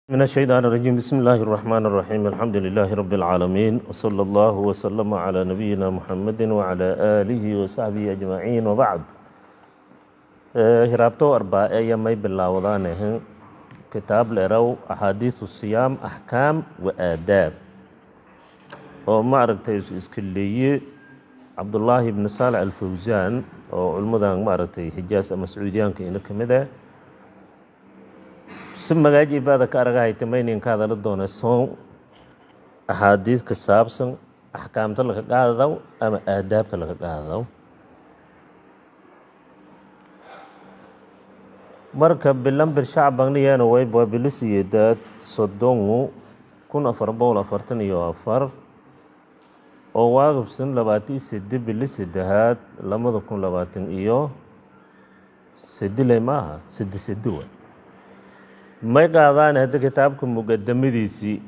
من الشيطان الرجيم. بسم الله الرحمن الرحيم. الحمد لله رب العالمين، وصلى الله وسلم على نبينا محمد وعلى آله وصحبه أجمعين، وبعد. Hiraabto arbaa may bilaawdaan kitaab leeraw أحاديث الصيام أحكام وآداب, oo ma aragtay iska leeye Cabdullaahi ibnu Saalax Alfawsaan, oo culmadan ma aragtay Xijaas ama Sacuudiyaanka ina ka mid ah. Si magaaji baada ka aragahayta, maynin ka hadala doona soon axaadiis ka saabsan, axkaamta laga qaadaw ama aadaabta laga qaadaw. Marka bilan bir shacbaniyana wayba bilisiyedaad 30 1444, oo waaqifsan 28 bili saddexaad 2023. Maaha sedi sedi wa may qaadaan hadda kitaabka muqadamadiisii,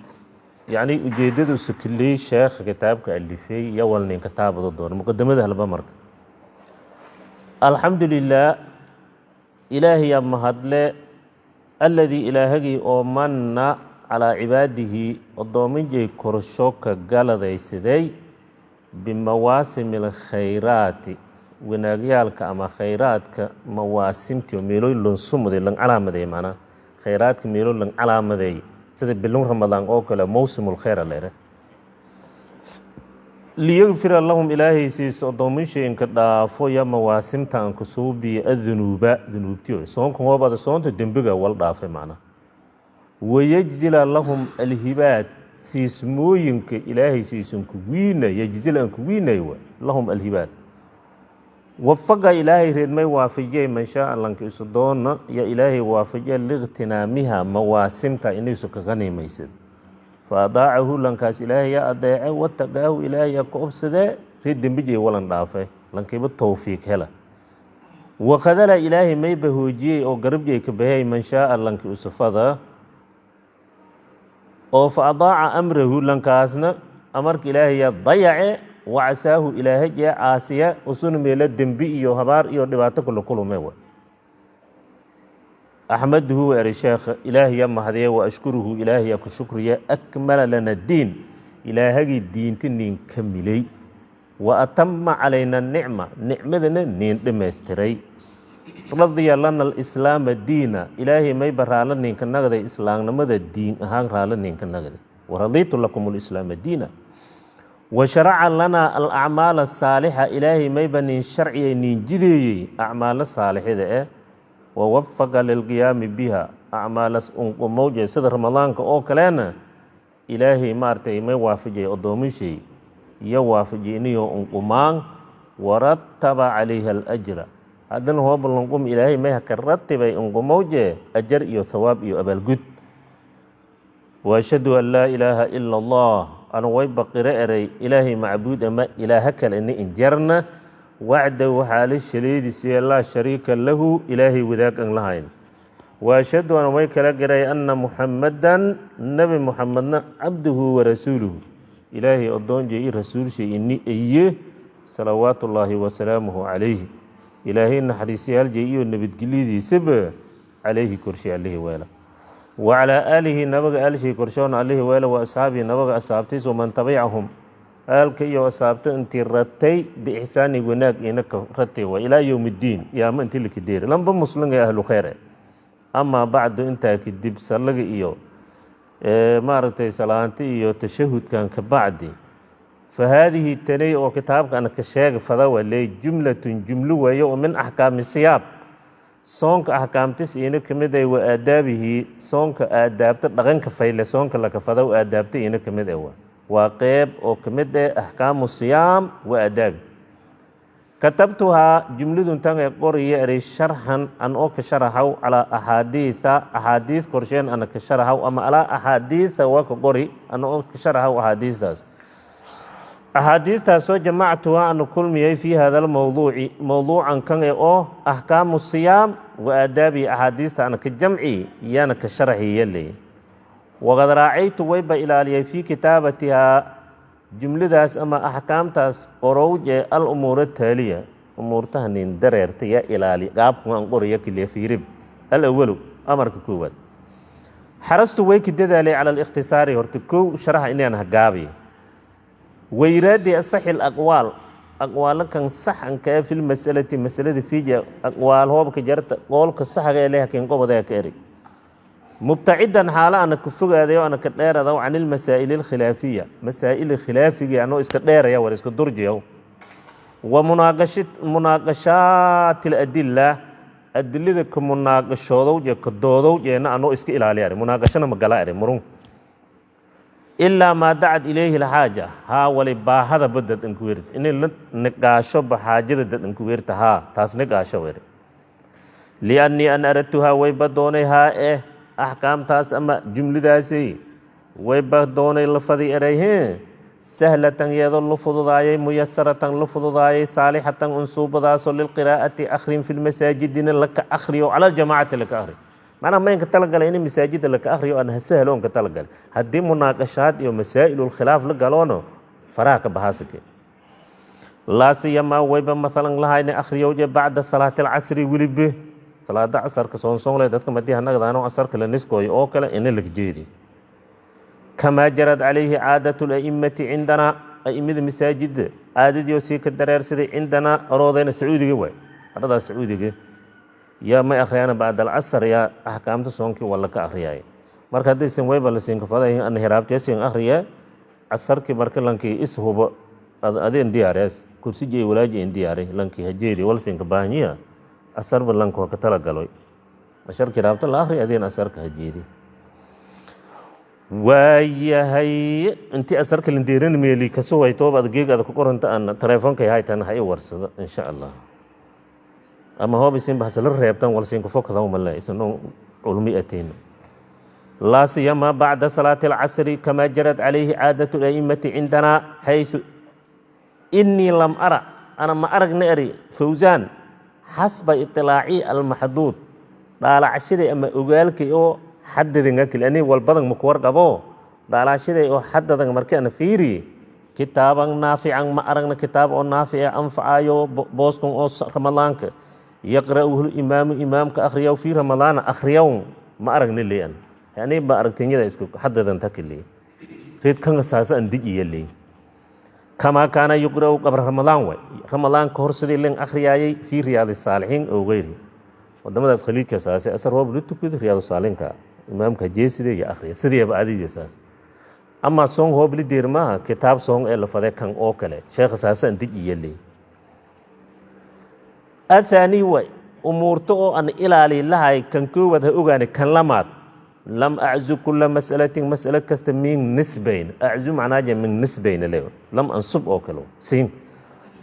yacni ujeeddadu sakeliyey sheekha kitaabka alifey yawalnin kitaabado doona muqadamada halba. Marka, alxamdu lilah, ilaahayaa mahadle, aladii ilaahagii oo manna calaa cibaadihi, oddoominjay korsho ka galadaysaday, bimawaasimi alkhayraati, wanaagyaalka ama khayraadka mawaasimtii, oo meelooy lansumuday, lan calaamadeey, macnaa khayraadka meelo lan calaamadeey, sida bilun Ramadaan oo kale, mawsimulkhayr lere, liyakfira lahum, ilaahay siiso oddoominshainka dhaafo ya mawaasimta anka suubiya adunuuba, dunuubtiyo. Soonka hoobada soonta dembiga wal dhaafay macnaa. Wayajzila lahum alhibaat, siismooyinka ilaahay siisanku wiina, yajzila anku wiinay wa lahum alhibaat. Wafaqa, ilaahay reedmay waafajiyay, man shaaa, lanka isu doona ya ilaahay waafajiya, liqtinaamiha, mawaasimta inaysu ka qaniimaysad. Fa adaacahu, lankaas ilaahay yaa adeece, wataqaahu, ilaahay yaa ka obsadee, reed dembijay walan dhaafe lankiiba towfiiq hela. Wakadala, ilaahay mayba hoojiyey oo garabjay ka bahey, man shaaa, lanki usufada oo fa adaaca amrahu, lankaasna amarka ilaahay yaa dayace, wacasaahu, ilaahay yaa caasiya, usuna meelo dembi iyo habaar iyo dhibaato kula kulume wa. Axmaduhu wa eri sheekha, ilaahay yaa mahadiya, wa ashkuruhu, ilaahay yaa ku shukriya, akmala lana diin, ilaahagii diinta niin kamilay, wa atama calayna nicma, nicmadana niin dhammaystiray, radiya lana alislaama diina, ilaahay mayba raala ninka nagday islaamnimada diin ahaan raala ninka nagday, waradiitu lakum alislaama diina, wa sharaca lanaa alacmaal asaalixa, ilaahay mayba nin sharciyay, nin jideeyey acmaalo saalixida eh, wawafaqa lilqiyaami biha, acmaalas unqumowje sida Ramadaanka oo kalena ilaahay maaragtay may waafajiyay oddoomishay iyo waafajiyay iniyo unqumaan, warataba calayha alajra, haddana hooba lanqum ilaahay may haka ratibay unqumowje ajar iyo thawaab iyo abaalgud. Waashhadu an laa ilaaha ila Allah, anu wayba qiro eray ilaahay macbuud ama ilaaha kale ini injarna, wacdahu, xaali shaleediisiyo, laa shariika lahu, ilaahay wadaag an lahayn. Waashhadu, an way kala garay, anna Muxamadan, Nebi Muxamedna, cabduhu warasuuluhu, ilaahay oddoonjay i rasuulshay ini eye, salawaatu ullaahi wasalaamuhu calayhi, ilaahay naxariisyaaljay iyo nabadgelyadiisaba calayhi, korshay allihii weela, wacalaa aalihi, nabaga aalshay korshoona allihii weela, wa asxaabihi, nabaga asxaabtiis, waman tabicahum, aalka iyo asaabta intii ratay, biixsaani, wanaag ina ka ratay, waa ilaa yowm iddiin, yaama intii lakadeeri lamba muslim ee ahlu khayr. Amaa bacdu, intaa kadib, sallaga iyo maaragtay salaanti iyo tashahudkan ka bacdi, fa haadihi tanay oo kitaabka ana ka sheega fadawa leey jumlatun, jumlo weeye, oo min axkaami siyaab, soonka axkaamtis ina ka mid ay, wa aadaabihi, soonka aadaabta, dhaqanka fayle soonka laka fadaw aadaabta ina ka mid ah. Waa qeyb oo ka mid ah axkaamu siyaam wa aadaabi. Katabtuhaa, jumladun tan ee qoriya eray, sharxan, an oo ka sharaxaw, calaa axaadiida, axaadiid korsheen ana ka sharaxaw, ama alaa axaadiida waa ka qori, ana oo ka sharaxaw axaadiistaas, axaadiistaasoo jamactuhaa, anu kulmiyay, fii hada almowduuci, mowduucan kan e oo axkaamu siyaam wa aadaabihi, axaadiista ana ka jamci yaana ka sharaxiya leey. Waqad raacaytu, wayba ilaaliyay, fii kitaabatihaa, jumladaas ama axkaamtaas qorowje, al umuur taaliya, umuurtaha nin dareerta ya ilaali qaabku aan qoraya kiliya fiirib. Alawalu, amarka koowaad. Xarastu way ka dadaalay cala alikhtisaari. Horta kow, sharaxa inaan hagaabiy wayraadi asaxi alaqwaal, aqwaalo kan saxanka ee fi lmasalati, masalada fiija aqwaal hoobka jarta, qoolka saxaga ee leh hakin qobodaya ka eri, mubtacidan xaalo ana ka fogaaday oo ana ka dheeradaw can ilmasaa'ili alkhilaafiya, masaa'ili khilaafiga anoo iska dheeraya, war iska durjiyaw, wa munaaqashaati aladila, adilada ka munaaqashoodow je ka doodow jeena anoo iska ilaaliya. Munaaqashana ma gala ere murun, ilaa maa dacad ilayhi alxaaja, haa, wali baahada dad anku weerta inay la niqaasho ba xaajada dad anku weerta, haa, taas niqaasho were. Liannii an aradtuhaa, wayba doonay haa eh axkaamtaas ama jumladaasi wayba doonay lafadi erayhe sahlatan, iyadoo la fududaayay, muyasaratan la fududaayay, saalixatan unsuubadaasoo lilqiraa'ati, akhrin, fi lmasaajidina laka akhriyo, cala aljamaacati laka akhriyo. Macnaha maynka talagalay in masaajida laka akhriyo aan hasahlo onka talagalay. Haddii munaaqashaad iyo masaa'ilulkhilaaf la galoono, faraha ka bahaasake. Laa siyamaa wayba maalan lahayna akhriyowje bacda salaati alcasri, welibe salaada casarka soonsoonle dadka madii hanagdaano casarka la niskooyo oo kale ina laga jeedi, kamaa jarad calayhi caadatu la'immati cindanaa, a'imada masaajidda caadadii oo sii ka dareersaday, cindanaa aroodayna Sacuudiga waay, aradaas Sacuudiga yaa may akhriyaan bacda alcasar, yaa axkaamta soonkii waa laka akhriyay. Marka haddaysan wayba la siinkafaday ana hiraabteesin akhriya casarkii, marka lankii is hubo adeen diyaariyaas kursijay walaaji in diyaaray lankii hajeedi wal siinka baahanyiya asarba lanka waa ka talagaloy asharkii hiraabta la akhri, adeen asarka hajeedi. Waayahay, intii asarka landeeran meeli kasuway toob ad geeg ada ku qoranta aan teleefonkay haytan ha i warsado, insha Allah. Ama hoob isin bahasla reebtan wal siinka fokada male isano culmi atayno. Laa siyama bacda salaati alcasri, kama jarad calayhi caadatu la'immati cindana, xaysu inii lam ara, ana ma aragna eri Fawsaan, xasba iطilaaci almaxduud, dhaalacashaday ama ogaalkay oo xadadan keli ani walbadan maku warqabo, dhaalacashaday oo xadadan markii ana fiiri, kitaaban naafican ma aragna, kitaab oo naafica anfacayo booskan oo Ramadaanka, yaqra'uhu imaamu, imaamka akhriyaw, fii Ramadaana akhriyaw ma aragna lean ani ba aragtinyada isku xadadan takili reed kanga saasa an dijiya leey, kamaa kaana yuqra'u qabla Ramadaan, way Ramadaan ka hor sidii len akhriyaayay, fii Riyaadi Saalixiin oo geyri wadamadaas Khaliijka saase asar roob la tukado, Riyaadu Saalixiinka imaamka jeeside iyo akhriya sideeba adiga saas. Ama soon hoob li deer maaha kitaab soon ee la fade kan oo kale sheekha saasa an dijiya leey. Athaani way umuurto oo an ilaali lahay, kan koowaad ha ogaane. Kan lamaad, lam aczu kula mas'alatin, mas'alo kasta min nisbayn, aczu macnaaja min nisbayn le lam ansub oo kale siin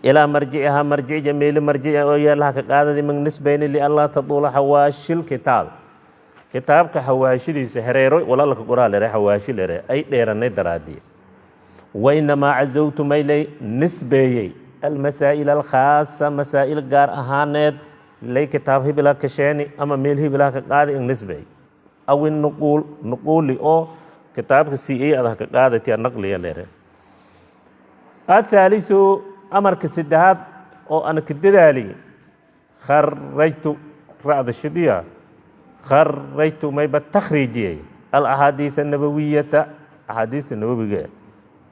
ilaa marjicihaa, marjicja meeli marjica oo yeelaha ka qaadadi min nisbayni, lianlaa taduula xawaashil kitaab, kitaabka xawaashidiisa hereero walaalka qoraa lere xawaashi lere ay dheeranay daraadiye. Wainamaa cazawtu, maylay nisbeeyey, almasaa'il alkhaasa, masaa'il gaar ahaaneed lay kitaab hibila kasheeni ama meel hibilaha ka qaadi in nisbeey, aw inuquul, nuquuli oo kitaabka c a adah ka qaadati naqliya lere. Athaalithu, amarka saddexaad oo ana ka dadaali, kharajtu ra'da shidhiya, kharajtu mayba takhriijiyey alaxaadiis annabawiyata, axaadiista nabawiga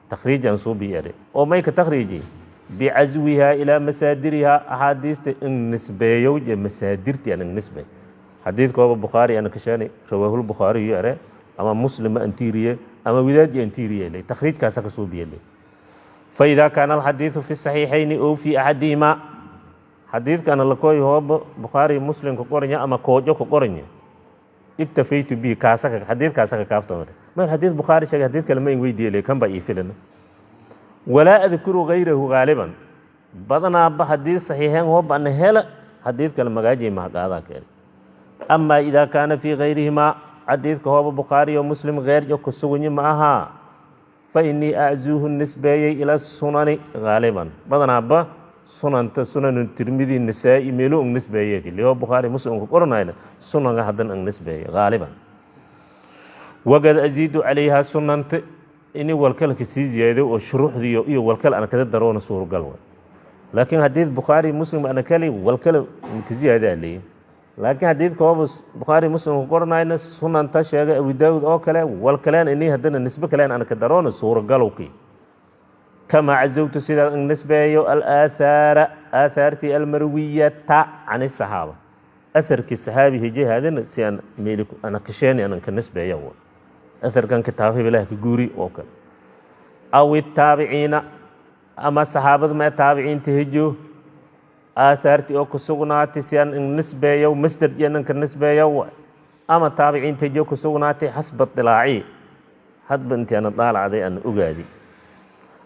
takhriij aan soo biyare oo may ka takhriiji bicaswihaa ilaa masaadirihaa, axaadiista in nisbeeyow je masaadirti aan in nisbey. Xadiidka waaba Bukhaari ana kashaani, rawaahulbukhaariyu ere, ama Muslima antiiriye ama widaadi antiiriye le takhriijkaasa ka soo biyele. Faإida kaana alxadiiثu fi saxiixayni ow fi axadihimaa, xadiidkana lakooy hooba Bukhaari Muslim ka qoranya ama koojo ka qoranya, iktafaytu bihi, kaasaka xadiidkaasa ka kaaftoomare mar xadiid Bukhaari sheegay, xadiid kale ma in weydiiye le, kan baa ii filana, walaa adkuru gayrahu gaaliban, badanaaba haddii saxiixeen hooba ana hela, xadiid kale magaajay mahaqaadaa keene. Ama idaa kaana fii gayrihimaa, xadiidka hooba Bukhaari iyo Muslim keyrjo ka suganyi ma ahaa, fa inii aczuuhu nisbeeyey ila sunani gaaliban, badanaaba sunanta, Sunanu Tirmidi, Nasaa-i, meelo ang nisbeeye liho Bukhaari Muslim ka qoranayna sunanga haddan ang nisbeeye gaaliban. Waqad aziidu calayhaa, sunanta ini walkale ka sii ziyaado oo shuruuxdiiyo iyo walkale ana kada daroona suuragal wa, laakiin haddii Bukhaari Muslim ana kali walkale ka ziyaadaa leeyi. Laakiin xadiidka ooba Bukhaari, Muslim ku qoranayna, sunanta sheegay Abu Daawud oo kale, wal kaleen ini haddana nisbe kaleen ana ka daroona suuragalowkii. Kamaa cazawtu, sidaa in nisbeeyo alaahaara, aahaartii almarwiyata can isaxaaba, aharkii saxaabi hijahaadina si aan meeli ana kasheeni anan ka nisbeeya, aharkan kitaab hebelaha ka guuri oo kale, aw itaabiciina, ama saxaabada mee taabiciinta hejo aahaartii oo ku sugnaatay si aan in nisbeeyo, masder iyonan ka nisbeeyo, ama taabiciinta hejo ku sugnaatay, xasba dilaaci, hadba intii ana daalacday ana ogaadi.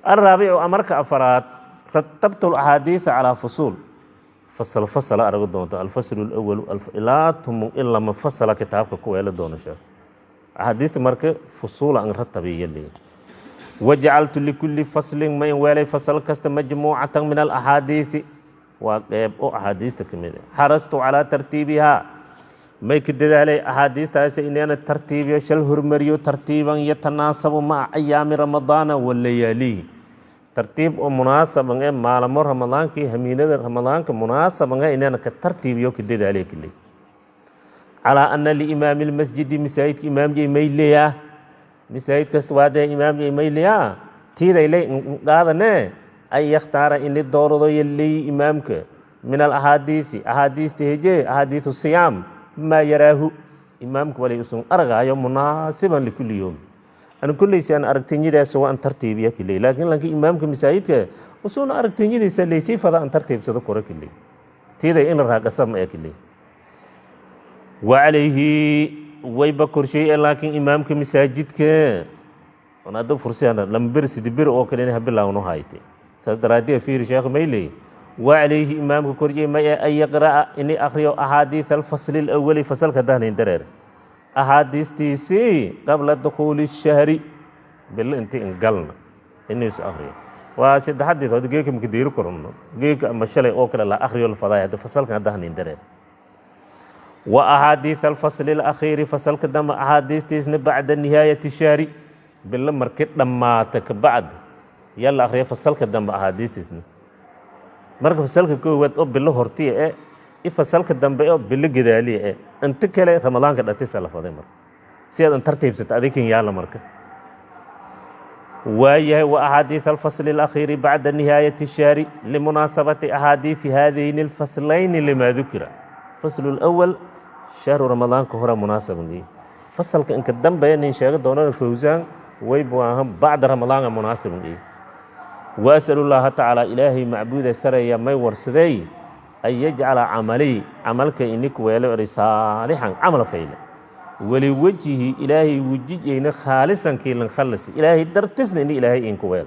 Alraabicu, amarka afaraad, ratabtu alaxaadiida calaa fusuul, fasal fasala arago doonta, alfaslu alawalu ilaa tumun ilama fasala kitaabka ku weela doono sheekh axaadiista. Marka fusuula an ratabiya leeyahy. Wajacaltu likulli faslin, ma in weelay fasal kasta, majmuucatan min alaxaadiidi, waa qeyb oo axaadiista ka mid a. Xarastu calaa tartiibihaa, may ka dadaalay axaadiistaasi inana tartiibiyo, shal hormariyo, tartiiban yatanaasabu maca ayaami Ramadaana wa layaalihi, tartiib oo munaasaban ee maalamo Ramadaankii, hamiinada Ramadaanka munaasaban ee inana ka tartiibiyo ka dadaalay kaley. Calaa ana liimaami lmasjidi, masaajidka imaamjay may leeyaa, masaajid kasta waa dee imaamjay may leeyaa, tiiday ley qaadane, an yakhtaara, ini doorado yaleyi imaamka, min alaxaadiisi, axaadiista heje, axaadiisu siyaam, maa yaraahu, imaamka walay usun argaayo munaasiban likulli yowm. An kulleysi aan aragtinyadaas waa an tartiibiya kiley, laakiin lanka imaamka masaajidka usuuna aragtinyadiisa laysii fada an tartiibsado koro kiley, tiiday in la raaqasa ma ee kiley. Wacalayhi, wayba korshay, laakiin imaamka masaajidka on hadda fursiyana lambir sidibir oo kale in habilaawno hayte. Saas daraaddiya fiiri sheekh mayley. Wacalayhi, imaamka korjay may an yaqra'a, ini akhriyo, axaadiid alfasli alawali, fasalka dahnayn dareer axaadiistiisii, qabla dukhuuli shahri, bilo inti in galna inuus akhriyo. Waa saddexadeed hada geeka maka deeri korno, geeka ama shalay oo kale la akhriyo la fadaay hadda fasalkan hadda hanin dareer. Wa axaadiid alfasli alakhiiri, fasalka dambe axaadiistiisna, bacda nihaayati shahri, bilo markii dhammaata kabacd yaa la akhriya fasalka dambe axaadiistiisna. Marka fasalka koowaad oo bilo hortiya e i fasalka dambe oo bilo gadaaliya e, inta kale Ramadaanka dhatisa la faday. Marka si aad an tartiibsata adikin yaalla marka waayahay. Wa axaadiid alfasli alakhiiri bacda nihaayati shahri limunaasabati axaadiidi haadayni alfaslayni limaa dukira. Faslu lawal shahru Ramadaanka hore munaasaban, fasalka inka dambeya nin sheega doonana Fawsaan waybu ahan bacda Ramadaanka munaasaban. Wa as'alu llaaha tacaala, Ilaahay macbuuda sareeya may warsadeey, an yajcala camalii, camalka ini kuweelo eray, saalixan, camal fayle, waliwajhi, Ilaahay wejijayna, khaalisan, kiilan khalisi, Ilaahay dartisna ini Ilaahay inku weel,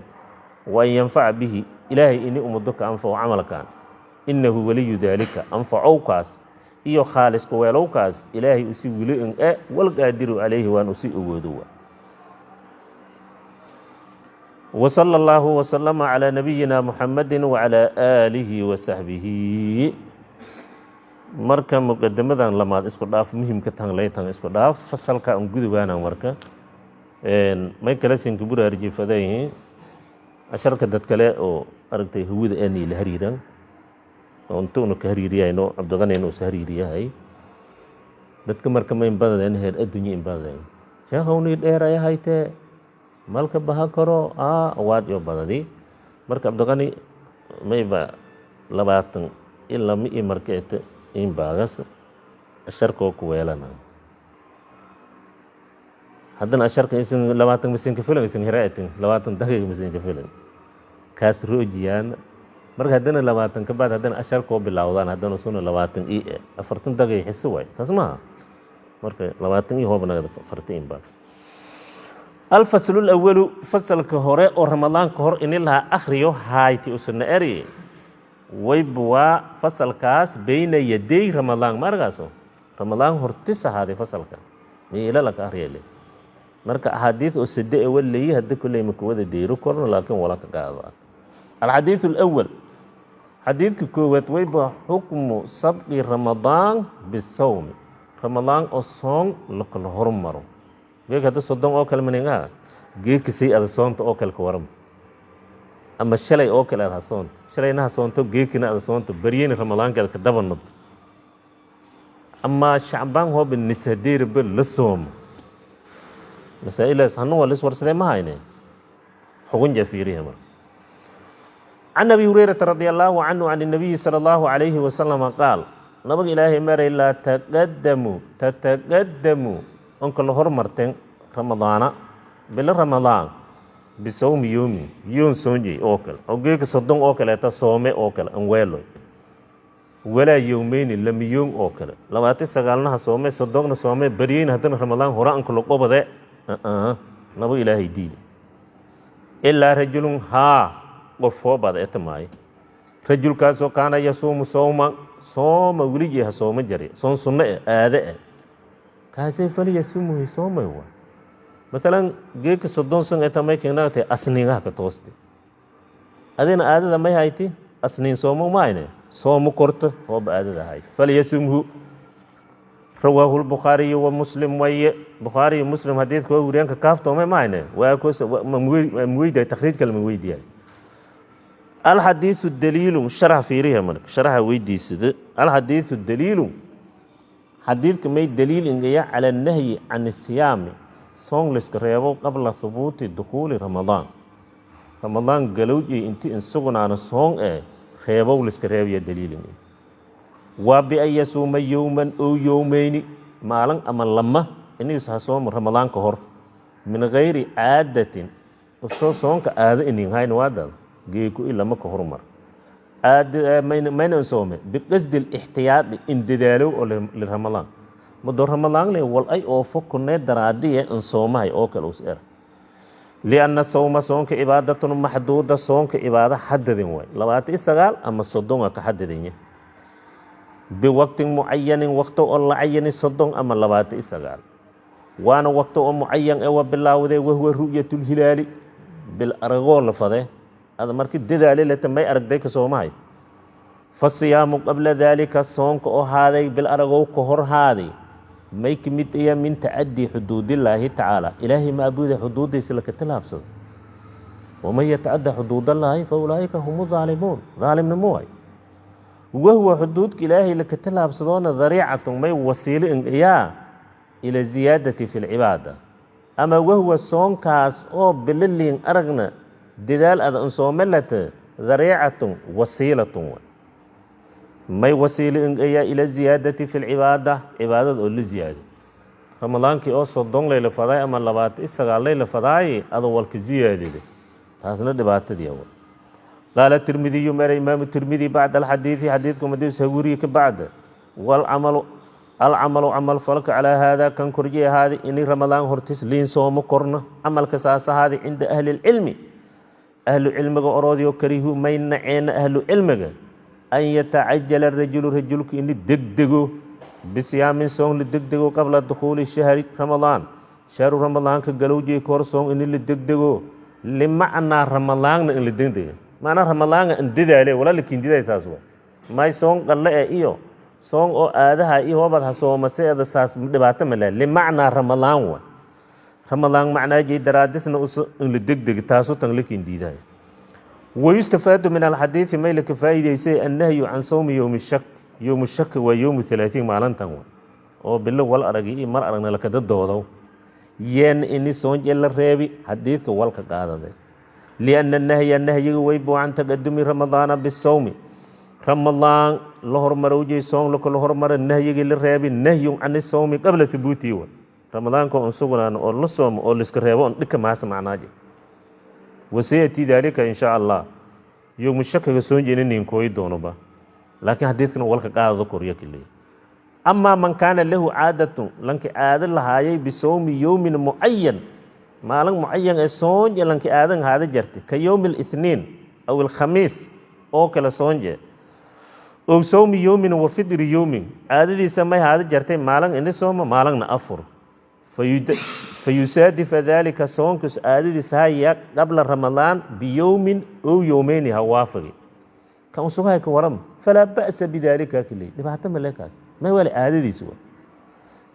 wa an yanfaca bihi, Ilaahay ini umado ka anfaco camalkan, innahu waliyu daalika, anfacowkaas iyo khaalis kuweelowkaas Ilaahay usi wili in e, walqaadiru calayhi, waan usi awoodowa. Wsala allahu wasalama calaa nabiyina Muxamadi wacalaa aalihi wasaxbihi. Marka muqadamadan lamaad isku dhaaf, muhimka tan laytan isku dhaaf, fasalka an gudubaana. Marka may kale sinka buraarjifadayihi casharka dad kale oo aragtay hawada aanay la hariiran oo inta una ka hariiriyayno, Cabdiqanina usa hariiriyahay dadka. Marka ma inbadadeen heer addunya inbadadeen, sheekhownii dheeraya haytee malka baha karo a waad iyo badadi. Marka Cabdiqani mayba 22 iyo marka in baagas asharkoo ku weelana, haddana asharka isin 20 masinka filan, isin hiraatin 20 daqiiqa masinka filan kaas roojiyaan. Marka haddana 20 ka baad haddana asharkoo bilowdaan, haddana suna 20 iyo 40 daqiiqa xisi waay, saas maaha. Marka 20 iyo hoobnagada 40 in baad. Alfaslu lawalu, fasalka hore oo Ramadaanka hor ini lahaa akhriyo hayti usuna eri wayba, waa fasalkaas bayna yaday Ramadaan, ma argaaso Ramadaan hortis ahaaday fasalka meelo laka akhriyale. Marka axaadiid oo sade e waleyi hadda kolley maka wada deyro korno, laakiin wala ka qaada. Alxadiidu alawal, xadiidka koowaad, wayba xukmu sabqi Ramadaan bisawmi, Ramadaan oo soon lakala hormaro. Geek hadda 30 oo kale maningaha geekasay ada soonta oo kale ka waram, ama shalay oo kale aad ha soonto, shalayna ha soonto, geekina ada soonto, baryeyna Ramadaanka ada ka dabanod. Amaa Shacbaan hooba nisadeerba la soomo, masaa'ilaas hanun waa lis warsadee, ma hayne xugunja fiiriha. Marka, can Abi Hurayrata radi allaahu canhu can الnabiyi sala allahu calayhi wasalama qaal, nabaga Ilaahay maray: "Laa taqadamu tataqadamu, onka la hormarteen Ramadaana, bilo Ramadaan, bisawmi yoomin, yoon soonjey oo kale, oo geeka 30 oo kaleeta soome oo kale an weeloy, walaa yowmeyni, lamiyoon oo kale, 29-naha soome, 30-na soome, baryeyna haddana Ramadaan hore anka laqobade." Naba Ilaahay diida. Ilaa rajulun, haa, qof hoobada eta maayo, rajulkaasoo kaana yasuumu sowma, sooma weligii ha sooma jari, soon sunno eh, aade eh, kaasay falyasumuhu, soomay. Waa matalan geeka 30 san eta may keenaatay, asniingaha ka tooste, adina aadada may hayti, asniin soomo maayne, soomo korto hooba aadada hay, falyasumhu. Rawaahu lbukhaariyu wa Muslim. Waye Bukhaariyo Muslim xadiidka waa weriyaanka kaaftoome maayne, waa mweydiay, takhriij kale ma weydiyaay. Alxadiidu daliilu, sharax fiiriha. Marka sharaxa weydiisada: alxadiidu daliilu, xadiidka may daliil ingaya cala annahyi can isiyaami, soon layska reebo, qabla hubuuti dukhuuli Ramadaan, Ramadaan galowjay inti insugnaana soon ee reebow layska reebaya daliil ingaya. Waa bian yasuuma yowman ow yowmeyni, maalin ama lama inuus ha soomo Ramadaan ka hor, min gayri caadatin, usoo soonka aado inin hayn, waadada geeku i lama ka hormar maynan soome, biqasdi lixtiyaadi, in dadaalow oo liramadaan, mado Ramadaan le wal ay oofo kunee daraadiye in soomahay oo kale us er. Lianna sawma, soonka, cibaadatun maxduuda, soonka cibaado xadadin waay, 29 ama 30 ka xadadanya, biwaqtin mucayanin, waqto oo la cayani, 30 ama 29, waana waqto oo mucayan e wa bilaawdee, wahuwa ru'yatulhilaali, bil aragoo la fade ada marki dadaali leta may aragday ka soomahay. Fasiyaamu qabla daalika, soonka oo haaday bil aragow ka hor haaday, may ka mid iya min tacadii xuduudillaahi tacaala, Ilaahay maabuuda xuduuddiisa laka tilaabsado. Waman yatacadda xuduudallaahi fa ulaa'ika hum daalimuun, daalimnimo waay. Wahuwa xuduudka Ilaahay laka tilaabsadoona dariicatun, may wasiilo yaa ila ziyaadati fi lcibaada, ama wahuwa soonkaas oo bililiin aragna dadaal ada insoomelata, dariicatun wasiilatun waay, may wasiilo ingayaa ila ziyaadati fi lcibaada, cibaadada oo la ziyaado. Ramadaankii oo 30 layla fadaay ama 29 layla fadaaye adoo walka ziyaadida, taasna dhibaatadii wa. Qaala Tirmidiyu, mere Imaamu Tirmidi, bacda alxadiidi, xadiidku madius hawiriye ka bacda: walcamalu, alcamalu, camal falka, calaa haadaa, kan korji ahaadi, ini Ramadaan hortis liin soomo korna, camalka saas ahaadi cinda ahli lcilmi, ahlu cilmiga oroodiyo. Karihu, may naceena ahlu cilmiga, an yatacajala rajulu, rajulku ini degdego, bisiyaamin, soon la degdego, qabla dukhuuli shahri Ramadaan, shahru Ramadaanka galowjay kahor soon ini la degdego, limacnaa Ramadaanna in la degdega, macnaa Ramadaanka in dadaale wala la kindiday, saas wa may soon qalle e iyo soon oo aadaha iyo hoobad ha soomase eda, saas dhibaato male, limacnaa Ramadaan wa Ramadaan macnaajay daraadisna in la degdega, taasu tan la kindiidayo. Wayustafaadu min alxadiidi, may laka faa'iidaysay, annahyu can sawmi yowmi shak. Yowmu shaki waa yowmu 30, maalintan wa oo bilo wal aragi iyo mar aragna lakada doodow, yeen ini soonje la reebi, xadiidka walka qaadaday. Lianna nahya, nahyiga weybo, can taqadumi Ramadaana bisawmi, Ramadaan la hormarowjay soon lakala hormara, nahyigii la reebi, nahyun can isawmi qabla hubuutihi, wa Ramadaanka on sugnaan oo la soomo oo laiska reebo on dhika maasa macnaaje. Wasayati daalika in shaa Allah, yowmu shakiga soonjeena ninkooyi doonoba, laakiin xadiidkana walka qaadada koryo kaleey. Amaa man kaana lahu caadatun, lanki caado lahaayay, bisawmi yowmin mucayan, maalin mucayan ee soonje lanki aadan haada jartay, ka yowmi alithniin aw alkhamiis oo kale soonje, ow sawmi yowmin wa fidri yowmin, caadadiisa may haada jartay maalin ini sooma, maalinna afur, fayusaadifa daalika, soonkus caadadiisa haya, qabla Ramadaan biyowmin ow yowmeyni ha waafagi, kan usugahay ka waram, falaa ba'sa bidaalika kaley, dhibaato male kaas, may wale caadadiisa wa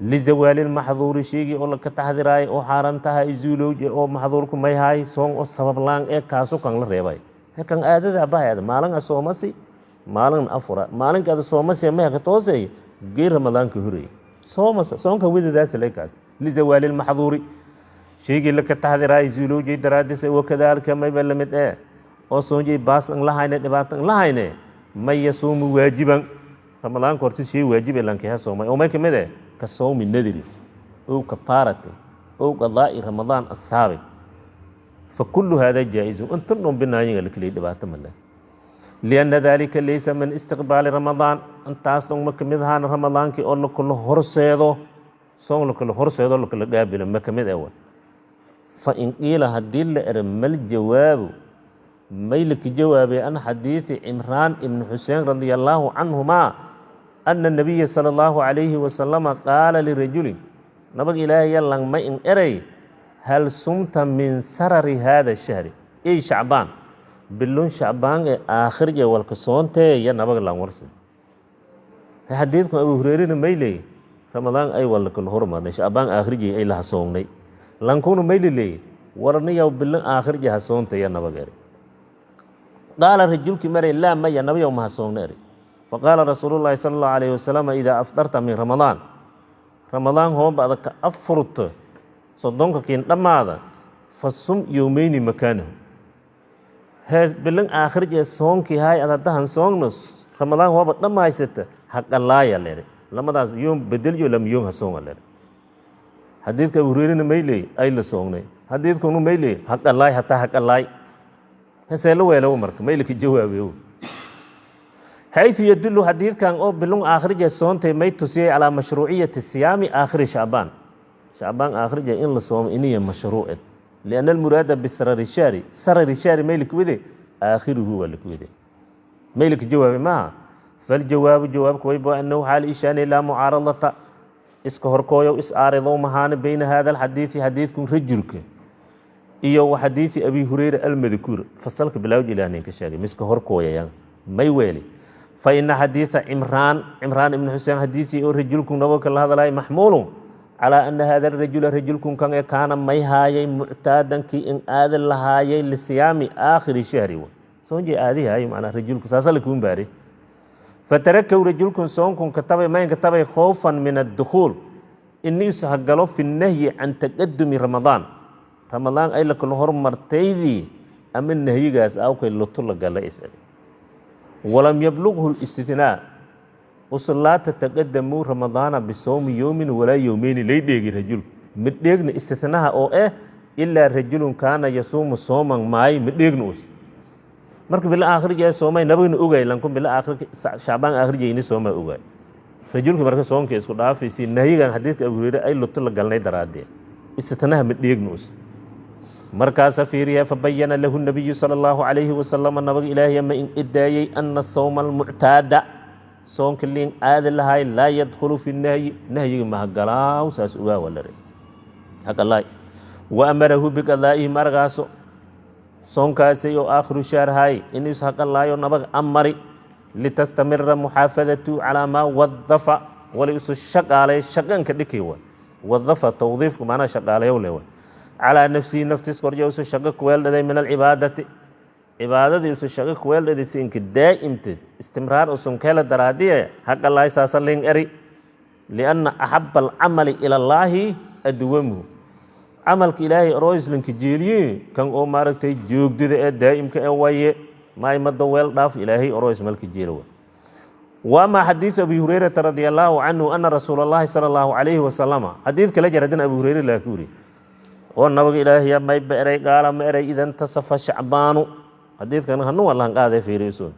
lizawaali lmaxduuri, shaygii oo laka taxdiraay oo xaaran tahay zuulowje, oo maxduurku may haay soon oo sabab laan ee kaasu kan la reebay, kan aadada bahayada maalin a soomasi, maalin afura, maalinkaada soomasi may ka toosay. Gey Ramadaanka horey soomasa soonka wedadaas lekaas lizawaali lmaxduuri, shaygii laka taxdiraay zuulowjay daraadis. Wakadaalika mayba lamid ee oo soonjay baas an lahayne, dhibaato an lahayne, man yasuumu waajiban, Ramadaanka horti shay waajib e lankeha soomay oo may kamid eh ka sawmi nadri ow kafaarati ow qadaa'i Ramadaan asaabiq, fakulu hada jaa-izu, intan dhon binaayiga lakeliya, dhibaato male, lianna dalika laysa min istiqbaali Ramadaan, intaas dhon ma kamid ahaan Ramadaankii oo lakala horseedo, soon lakala horseedo, lakala dhaabilo ma kamid ewa. Fa in qiila, haddii la ero, mal jawaabu, may laka jawaabay an xadiidi Cimraan ibni Xuseen radia allaahu canhumaa ana nabiya sala allahu calayhi wasalama qaala lirajulin, nabag Ilaahay lang ma in eray, hal sumta min sarari haada shahri ey Shacbaan, bilun Shacbaan ee aakhirje walka soontee ya nabag lang warsi. Xadiidkan Abu Hureyrena mayley Ramadaan ay wala kala hormarnay, Shacbaan aakhirjey ay laha soongnay, lankuna mayli leey warniyaw bilun aakhirje ha soontay ya nabag eri. Qaala rajulkii maray, laa, maya nabiyow, maha soongna eri. Faqaala rasuulu llaahi sala allahu alayhi wasalam, idaa afdarta min Ramadaan, Ramadaan hooba adag ka afurto, 30-ka kiin dhammaada, fa sum yowmeyni makaanahu. Hee bilin aakhirjee soonkii haay ad haddahan soongno, Ramadaan hooba dhammaysata haqalaaya lere, lamadaas yoom bedelyo lam yoom ha soonga lere. Xadiidka Abu Hureyrena mayley ay la soognay, xadiidkunu mayley haqalaay hataa haqalaay hesee la weelawo. Marka maylaka jawaabeyo, xayثu yadulu xadiidkan oo bilun aakhirje soontay may tusiyey calaa mashruuciyati siyaami aakhiri Shacbaan, Shacbaan aakhirje in la soomo iniya mashruuced, lianna almuraada bisarari shahri, sarari shahri may laka wede aakhiruhu waa laka wede. May laka jawaabay maaha. Faljawaabu, jawaabka waybo, annahu xaal ishaani laa mucaaradata, iska horkooyow is aaridow mahaane, beyna hada alxadiidi, xadiidkun rajulka, iyo wa xadiidi Abi Hureyra almadkuur, fasalka bilaawj ilaahneen ka sheegay, miska horkooyayaan. May weeli fa ina xadiida Cimraan, Cimraan ibni Xuseen xadiidii oo rajulkun nabaka la hadlaay, maxmuulun calaa ana hada arajula, rajulkun kan ee, kaana may haayay muctaadankii in aadan lahaayay lisiyaami aakhiri shahri, soonjay aadihaay macnaa rajulku saasa lakuun baare. Fatarakaw rajulkun soonkun katabay mayn katabay khawfan min addukhuul, iniisu hagalo fi nahyi can taqadumi Ramadaan, Ramadaan ay la kala hormartaydii ama nahyigaas awkay luto la gala is walam yablughu listithnaa uslaata taqadamuu Ramadaana bisawmi yowmin walaa yowmeyni lay dheegi rajul ma dheegna istithnaha oo eh ilaa rajulun kaana yasuumu sooman maay ma dheegna us. Marka bilo aakhirjee soomay nabagna ogaay lankun bilo aakhir Shacbaan aakhirjeyni soomaa ogaay rajulka. Marka soonka isku dhaafaysi nahyigan xadiidka Abu Hureyre ay luto la galnay daraadee istithnaha ma dheegna us. Markaasa fiiriya, fabayana lahu nabiyu sala allahu calayhi wasalama, nabaga Ilaahiya ma in idaayey, ana sawma almuctaada, soonka liin aadi lahay, laa yadkhulu fi nahyi, nahyiga mahagalaaw saas ogaa walare haqalaay, wa amarahu biqadaa'ihi, maragaaso soonkaasay oo aakhiru shaarhaay inuus haqalaayo nabaga amari, litastamira muxaafadatu calaa maa wadafa, wali isu shaqaalay shaqanka dhikay wa wadafa tawdiifku macnaha shaqaalayow le wa calaa nafsihi, naftiis korjo isu shaqo kuweeldhaday, min alcibaadati, cibaadadii isu shaqo kuweeldhaday si inka daa'imte istimraar usun kela daraadiye haqalaay saasa lin eri, lianna axaba alcamali ila allaahi adwamuhu, camalka Ilaahay oroislanka jeeliye kan oo maaragtay joogdida ee daa'imka ee waye maymada weel dhaaf Ilaahay orois malka jeelo. Wa ama xadiidu Abi Hurayrata radia allaahu canhu ana rasuula allahi sala allahu calayhi wasalama, xadiid kala jar haddana Abu Hureyre laa ku yiri oo nabaga Ilaahiya mayba eray, gaala ma eray, ida intasafa Shacbaanu, xadiidkan hanu wallahan qaadee fiiriyosoon,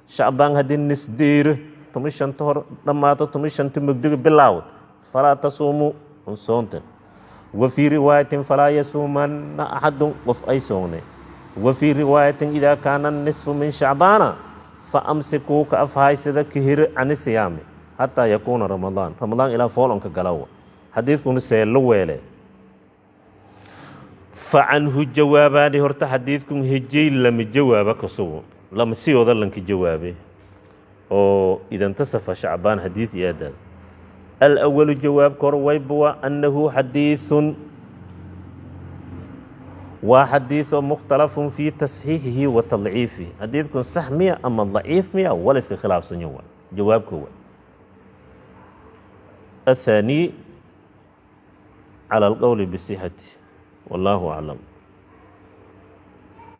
Shacbaan haddii nisdeero 15-ta hor dhammaato, 15-ta mugdiga bilaawd, falaa tasuumuu, un soonta. Wa fii riwaayatin, falaa yasuumanna axadun, qof ay soognay. Wa fii riwaayatin, idaa kaana nisfu min Shacbaana fa amsikuu, ka afhaysada kahiro, cani siyaami xataa yakuuna Ramadaan, Ramadaan ilaa foolonka galawa. Xadiidkuna seelo weele. Fa canhu jawaabaani, horta xadiidkun hejey lama jawaaba kasugo, lama siyooda lanka jawaabe oo ida intasafa Shacbaan xadiid iyo aadaad. Alawalu, jawaabka hore wayba waa annahu xadiiثun, waa xadiiثo mukhtalafun fii tasxiixihi wa tadciifihi, xadiidkun sax miya ama daciif miya wala iska khilaafsanyo waa jawaabka wa. Athaani cala alqowli bisixati, wallaahu aclam.